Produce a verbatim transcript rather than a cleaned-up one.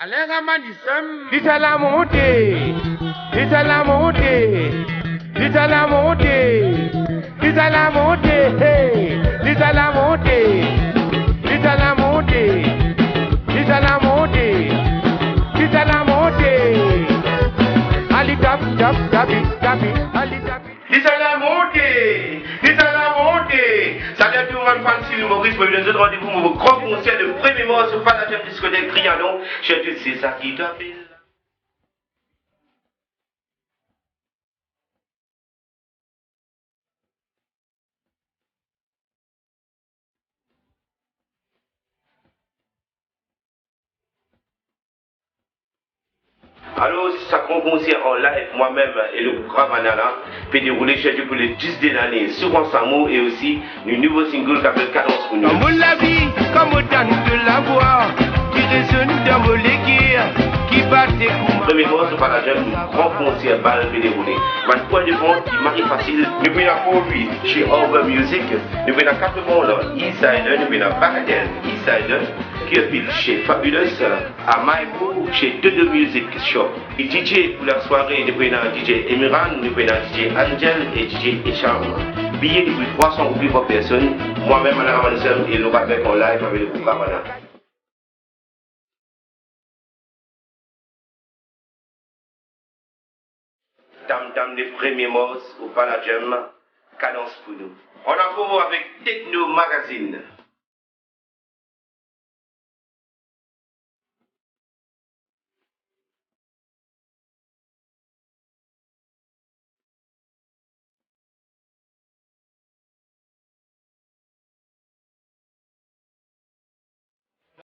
Alain Ramanisum. Li sa la monte, li sa la monte, li sa la monte, li sa la monte, hey, li sa la monte, li sa la monte, li sa la monte, li sa la monte. Ali tap, tap, tapi, tapi, ali tapi. Li sa la monte, li sa la monte. Salut à tout mon fan, c'est Maurice, mo donn zot randevou mo gran konser le premier mars au Palladium Discothèque Trianon. Je te sais ça qui t'appelle. Alor, sa gran konser an live, mwa mem e le group Ravana, pe deroule serdi pou le dis de lane, Souffrance Amour, e osi nou nouvo single ki apel Kadans pou nou. Dan mo lavi, kan mo tann to lavwa, ki rezonn dan mo leker, ki bat kouma. Premie mars, nou pa lajenn, nou gran konser bal pe deroule. Bann pwin de vant ki mari fasil. Nou pe ena Corby, chez Harbour Music. Nou pe ena Quatre Monde, Eastside, nou pe ena Bagatelle, Eastside, Kirpil, chez Fabulous, a Maipou, chez Dodo Music Shop. E DJ pou lasware, nou pe ena DJ Emeran, nou pe ena DJ Angel e DJ Echam. Biye nou pri trwa san roupi par personn. Mwa mem, Alain Ramanisum e Laura Beck an live avek le group Ravana. Tam Tam le premie mars au Palladium, Kadans pou nou. An akor avek Techno Magazine.